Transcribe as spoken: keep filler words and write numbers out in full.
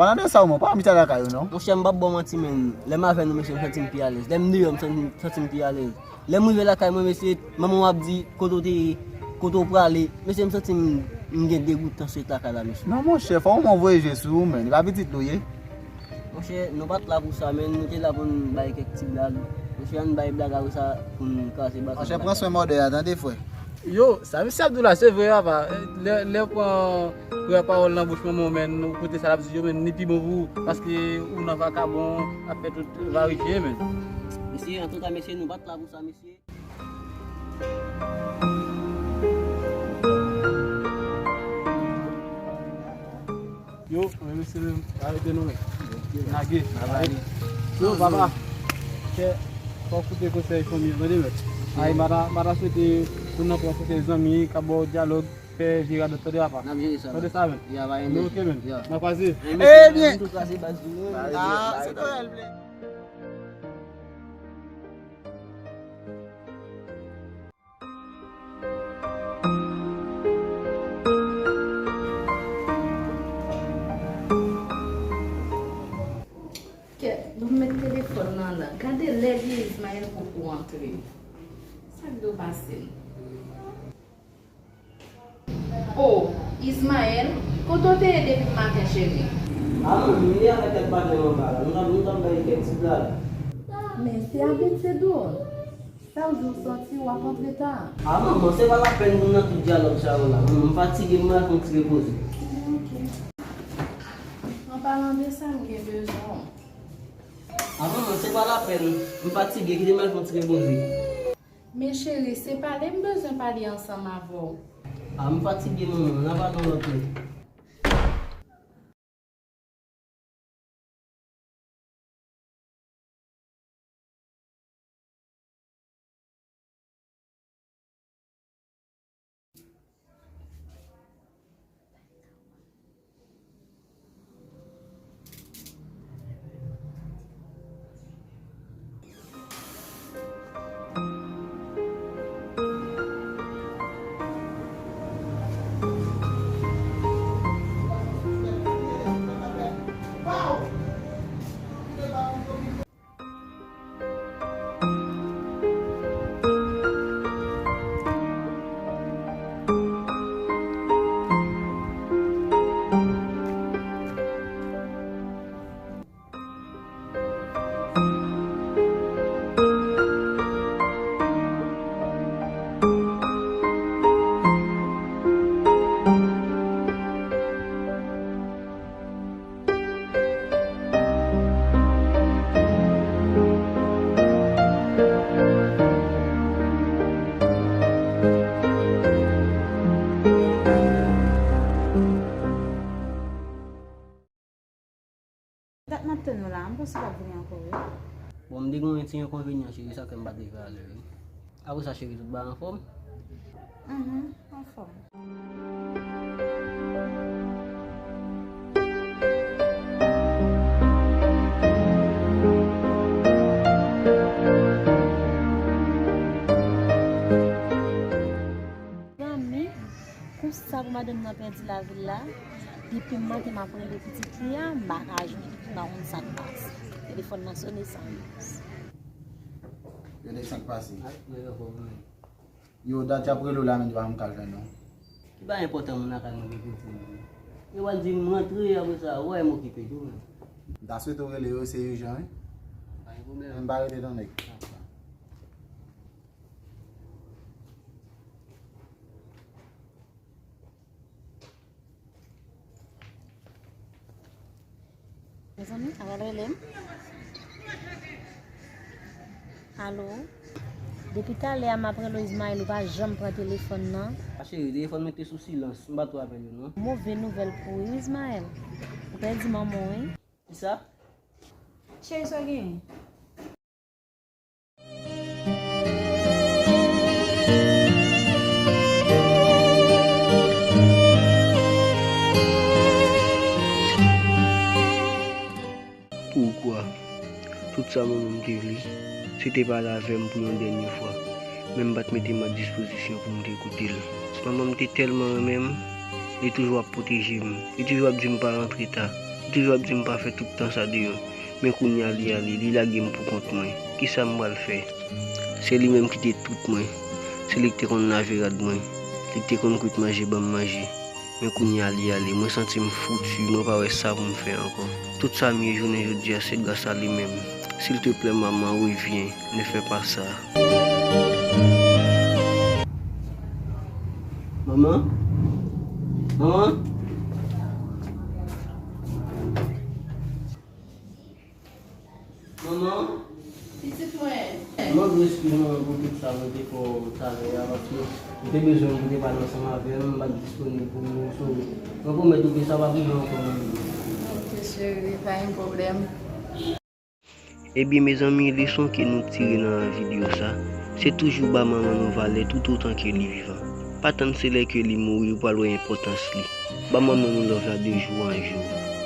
Palan de sa, ou, man, pa anvi sa lakay ou, non. Monchè, m p ap ba w manti, men lè m avè nou, mesye, m santi m pi alèz. Lè m deyò, m santi, santi m pi alèz. Lè m rive lakay mwen, mesye, manman m ap di, "Kote w te ye? Kote w prale?" Mesye, m santi m, m gen degoutans ret lakay la, mesye. Non, monchè, fò ou mwen voye je sou ou, men. E pa pitit nou ye. Monchè, nou pa t la pou sa, men nou te la pou n bay kèk ti blag. Monchè, ann bay blag apre sa pou n kraze bak. Monchè, pran swen mòde a, tande, frè. Yo, sa misye ap di w la, se vre, papa. Lè, lè w pran, pran pawòl nan bouch manman w, men, ou koute sa l ap di yo, men, li pi bon pou ou, paske ou nan vakabon, ap fè tout varye, men. Mesye, antouka, mesye, nou pa t la pou sa, mesye. Yo, men mesye menm, arete nou, men. Lage. Yo, papa. Kè, fò w koute konsèy fanmi an, tande, men. Ay, m ta, m ta swete pou n nan pran konsèy zanmi, k ap ba w dyalòg, fè vye radòt, tande, papa. N ap jere sa, tande sa, men. Ya, pa gen. Nou oke, men. Ya. N a kwaze. Ebyen. Tou kraze baz nou. Ah, se Noël vle. Kèt, bon, m met telefòn nan la. Gade lè vye Ismaël poko antre. Sa k do pase l? O, Ismaël, kote w te ye depi maten, cheri? A, manmi, m te avèk kèk patnè m anba la. Nou t ap, nou t ap bay kèk ti blag. Men se abitid ou. Chak jou w santi w ap antre ta. A, manman, se pa lapèn pou n nan tout dyalòg sa yo la. Manman, m fatige, m pral fè yon ti repoze. Ok. An palan de sa, m gen bezwen w. A, manman, se pa lapèn. M fatige, kite m al fè yon ti repoze. Men cheri, se pale m bezwen pale ansanm avè w. A, m fatige, manman, n a pale yon lòt lè. Dat m ap tann ou la, m panse w ap vini ankò, wi. Bon, m te gen yon ti enkonvenyan, cheri, sa fè m pa t rive alè, wi. Apre sa, cheri, tout bagay anfòm? Mhm, anfòm. Zanmi, konsa pou madanm nan pèdi lavi l la, depi maten m ap rele pitit li a, m pa ka jwenn li, m pa konn sa k pase. Telefòn nan sone san repons. Gade sa k pase. Yo, dat y ap rele w la, men li pa janm ka jwenn ou. Ki pa enpòtan moun nan ka mande pou di m. Yo pral di m rantre, apre sa, wè m okipe tou, men. M ta swete w rele yo, se ijan, wi. Pa gen pwoblèm. Men m pa rete non, nèg. Mezanmi, Arel rele m. Alo? Depi talè a m ap rele w, Ismaël, ou pa janm pran telefòn nan. A cheri, telefòn mwen te sou silans, m pa twò apèl yo non. Move nouvèl pou ou, Ismaël. Ou pèdi manman w, wi. Kisa? Cheri, sa w genyen? Poukwa? Tout sa manman m te vle, se te pale avè m pou yon dènye fwa, men m pa t mete m a dispozisyon pou m te koute l. Manman m te tèlman renmen m, li toujou ap pwoteje m, li toujou ap di m pa rantre ta. Toujou ap di m pa fè tout tan sa deyò. Men kounye a li ale, li lage m pou kont mwen. Kisa m pral fè? Se li menm ki te tout mwen. Se li ki te konn lave rad mwen. Li ki te konn kwit manje ban m manje. Men kounye a li ale. Mwen santi m fouti, mwen pa wè sa pou m fè ankò. Tout sa m ye jounen jodi a se gras a li menm. Silteplè manman, revyen, ne fè pa sa. Manman? Manman? Manman? Pitit mwen. Mwen vle eskize mwen pou tout sa mwen te fè w talè a, paske m te bezwen pou w te pale ansanm avè m, m pa t disponib pou mwen, so, mwen pwomèt ou ke sa p ap rive ankò, manman. Ok, cheri, pa gen pwoblèm. Ebyen, mezanmi, leson ke nou tire nan videyo sa, se toujou ba manman nou valè toutotan ke li vivan. Pa tann se lè ke li mouri ou pral wè enpòtans li. Ba manman nou love la de jou an jou.